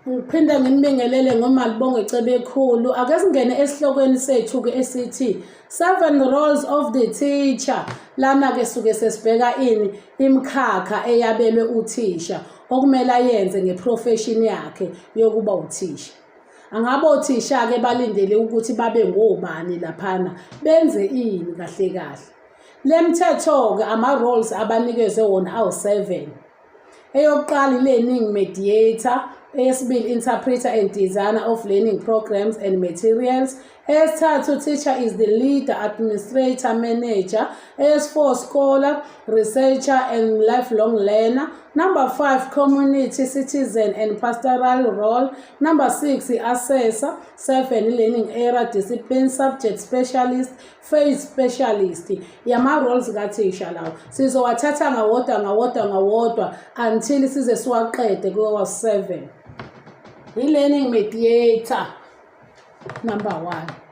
Ngiphinde nginibingelele ngoMalibongwe Cebekhulu. Ake singene esihlokweni sethu-ke esithi Seven Roles of the Teacher. Lana-ke suke sesibheka ini? Imikhakha eyabelwe uthisha okumele ayenze ngeprofeshini yakhe yokuba uthisha. Angabe othisha-ke balindele ukuthi babe ngobani laphana, benze ini kahle kahle. Le mthetho-ke ama-roles abanikezwe wona awu-seven. Eyokuqala i-learning mediator, eyesibili interpreter and designer of learning programs and materials, eyesithathu teacher is the leader, administrator, manager, eyesi-four scholar, researcher and lifelong learner, number 5 community citizen and pastoral role, number 6 i-assessor, 7 learning area discipline subject specialist, Faith specialist yama-roles kathisha lawo sizowathatha ngawodwa ngawodwa ngawodwa until size siwaqede kuwa-7. I-learning mediator number 1.